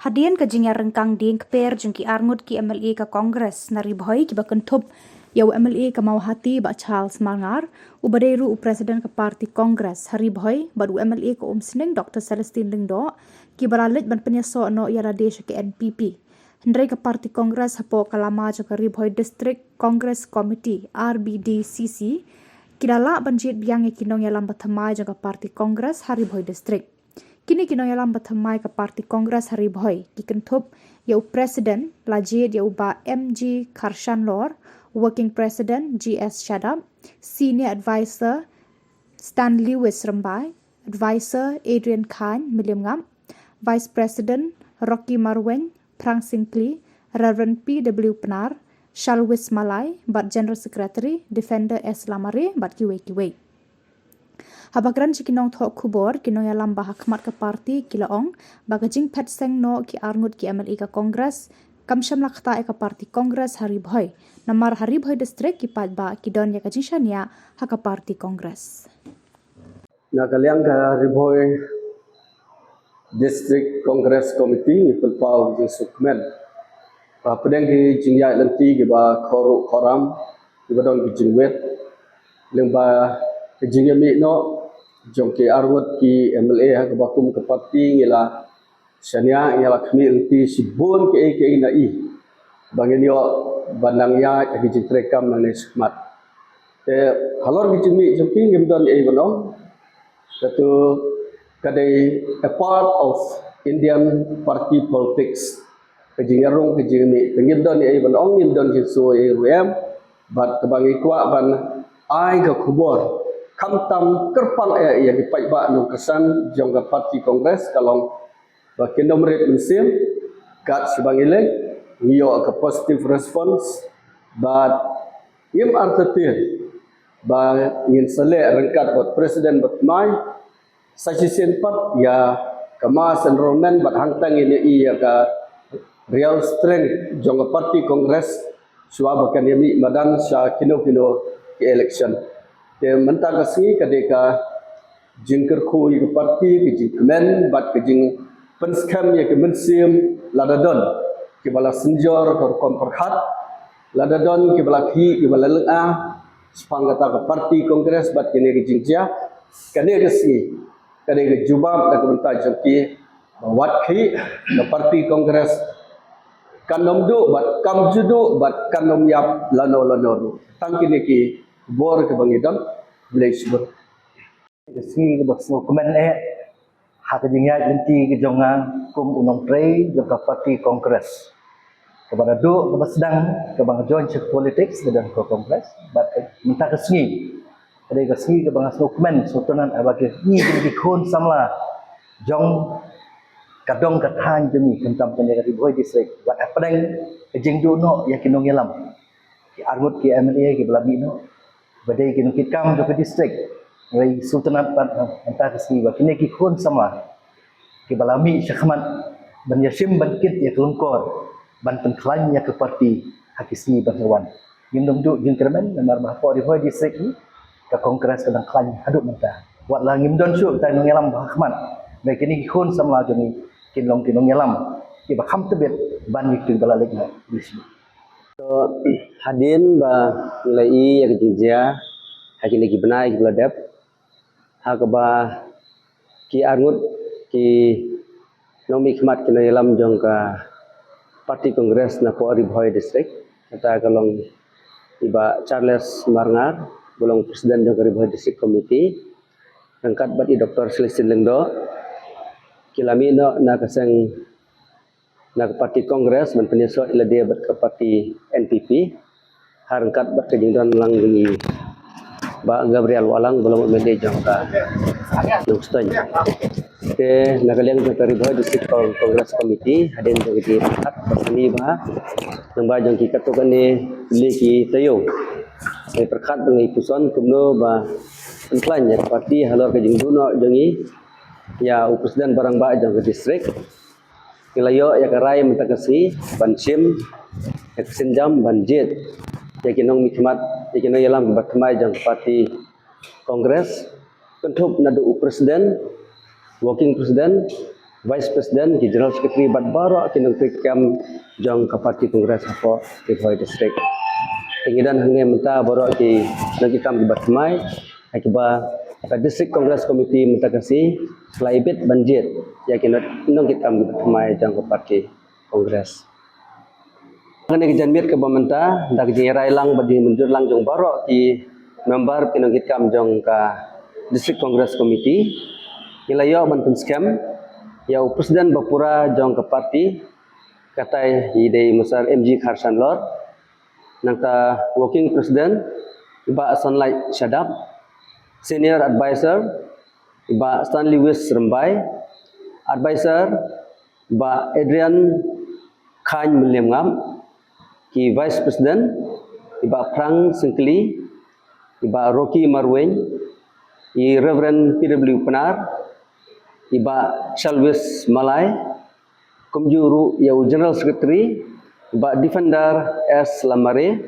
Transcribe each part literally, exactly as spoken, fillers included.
Hadien ka jingïaryngkang dieng kper jong ki arngut ki M L A ka Congress na Ri Bhoi kiba kynthup ïa u M L A ka Mawhati Bah Charles Marngar, uba dei ruh u President ka party Congress ha Ri Bhoi bad u M L A ka Umsning Doctor Celestine Lyngdoh, kiba la leit ban pynïasoh noh ïa lade sha ka N P P. Hynrei ka party Congress hapoh ka lama jong ka Ri Bhoi District Congress Committee, R B D C C, ki la lah ban jied biang ïa ki nongïalam ba thymmai jong ka party Congress ha Ri Bhoi District. Kine ki nongïalam ba thymmai ka party Congress ha Ri Bhoi ki kynthup ïa u President la jied ïa u Bah M G Kharshanlor, Working President G S Shadap, Senior Advisor Stan Lewis Rymbai, Advisor Adrian Khan Mylliem Ngap, Vice President Rocky Marwein, Phrang Syngkli, Reverend P W Pnar, Shalwis Malai, bad General Secretary Defender S Lamare bad kiwei kiwei. Haba kren sha ki nongthoh khubor, ki nongïalam ba ha khmat ka party ki la ong ba ka jingphet seng noh ki arngut ki M L A ka Congress kam shym la ktah ïa ka party Congress ha Ri Bhoi, namar ha Ri Bhoi District ki paidbah ki don ïa ka jingshaniah ha ka party Congress. Na ka liang ka Ri Bhoi District Congress Committee ngi pynpaw ka jingsngewkmen ba hapdeng ki jingïaid lynti kiba khor ruh khor ram, kiba don ki jingwit lyngba ka jingïamih noh jong ki arngut ki M L A ha kaba kum ka party ngi la shaniah, ngi la khmih lynti shibun kiei kiei na i ba ngin ïoh ban nang ïaid ha ki jingtrei kam nangne shakhmat. Te halor ki jingmih jong ki ngim don ei ban ong. Katu ka dei a part of Indian party politics. Ka jingïarung ka jingmih. Te ngim don ei ban ong, ngim don jingsngewsih ruh em. Bad kaba ngi kwah ban ai ka khubor khamtam kyrpang eh ïa ki paidbah nongkyrshan jong ka party Congress ka long ba kin ym rit mynsiem, kat shaba ngi leit, ngi ïoh ka positive response, bad ngim artatien ba ngin sa leh ryngkat bad President ba thymmai, sa shisien pat ïa ka mass enrollment bad hangta ngin ïohi ïa ka real strength jong ka party Congress shuwa ba kan ïa mih madan sha kino kino ki election. Te mynta ka sngi ka dei ka jingkyrkhu ïa ka party, ka jingkmen bad ka jingpynskhem ïa ka mynsiem lada don kiba la synjor ka rukom pyrkhat, lada don kiba la khih, kiba la lynga shaphang kata ka party Congress bad kane ka jingjia. Kane ka sngi ka dei ka jubab na ka bynta jong ki ba wat khih, ka party Congress kan ym duh bad kam ju duh bad kan ym ïap lano lano ruh. Tang kine ki bor kiba ngi don. Khublei shibun. Ka sngi kaba sngewkmen eh ha ka jingïaid lynti ka jong nga kum u nongtrei jong ka party Congress. Kaba naduh kaba sdang kaba nga join sha politics ka don ka Congress, bad mynta ka sngi ka dei ka sngi kaba nga sngewkmen sngewtynnat haba ki, ngi ki khun samla jong ka dong ka thaiñ jong ngi khamtam kane ka Ri Bhoi District wat hapdeng ka jingduh noh ïa ki nongïalam, ki arngut ki M L A kiba la mih noh, ba dei ki nongkitkam jong ka district. Ngi sngewtynnat pat mynta ka sngi ba kine ki khun samla kiba la mih shakhmat ban ïashim ban kit ïa ka lyngkor ban pynkhlaiñ ïa ka party ha ki sngi ban sa wan. Ngim dang duh jingkyrmen namar ba hapoh Ri Bhoi District hi ka Congress ka dang khlaiñ haduh mynta. Wat la ngim don shuh kita ki nongïalam ba ha khmat, hynrei kine ki khun samla jong ngi kin long ki nongïalam kiba kham tbit ban ïa kiba la leit noh. To, hadien ba ngi la ïohi ïa ka jingjia ha kine ki bnai kiba la dep, ha kaba ki arngut ki nongmihkhmat ki nongïalam jong ka party Congress napoh Ri Bhoi District, kata ka long i Bah Charles Marngar ba long president jong ka Ri Bhoi District Committee, ryngkat bad i Doctor Celestine Lyngdoh, ki la mih noh na ka seng na ka party Congress ban pynïasoh ïa lade bad ka party N P P. Ha ryngkat bad ka jingdon lang jong i Bah Gabriel Wahlang ba long M L A jong ka Nongstoiñ. Te na ka liang jong ka Ri Bhoi District Con-, Congress Committee, hadien jong ka jingpyrkhat ba sani ba nang ba jong ki katto katne ki taïew, ngi pyrkhat ba ngi puson kumno ba pynkhlaiñ ïa ka party halor ka jingduh noh jong i ïa u president ba rangbah jong ka district. Ngi la ïoh ïa ka rai mynta ka sngi ban shim ïa ka sienjam ban jied ïa ki nongmihkhmat, ïa ki nongïalam kiba thymmai jong ka party Congress, kynthup naduh u president, working president, Vice President, ki General Secretary bad baroh ki nongtrei kam jong ka party Congress hapoh Ri Bhoi District. Te ngi don hangne mynta baroh ki nongtrei kam kiba thymmai, ha kiba ka District Congress Committee mynta ka sngi ka la ibit ban jied ïa ki nongtrei kam kiba thymmai jong ka party Congress. Kane ka janmiet kaba mynta, da ka jingïarai lang bad jingmynjur lang jong baroh ki member, ki nongtrei kam jong ka District Congress Committee, ngi la ïoh ban pynskhem ïa u President bapura jong ka party, katai i dei Mister M G Kharsan Lor, nangta Working President i Bah Sunlight Shadap, Senior Advisor i Bah Stanley Wis Rymbai, Advisor i Bah Adrian Khain Mylliemngap, ki Vice President i Bah Phrang Syngkli, i Bah Rocky Marwein, i Reverend P W Pnar, i Bah Shalwis Malai, kumjuh ruh ïa u General Secretary i Bah Defender S Lamare,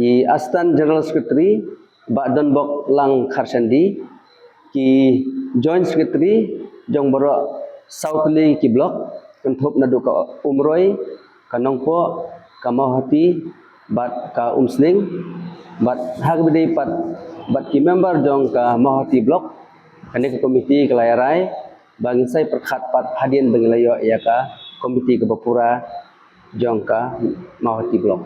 i Assistant General Secretary i Bah Donbok Lang Kharshandi, ki Joint Secretary jong baroh saw tylli ki block, kynthup naduh ka Umroi, ka Nongpoh, ka Mawhati bad ka Umsning, bad ha kaba ïadei pat bad ki member jong ka Mawhati block, kane ka committee ka la ïarai ba ngin sa pyrkhat pat hadien ba ngin la ïoh ïa ka committee kaba pura jong ka Mawhati block.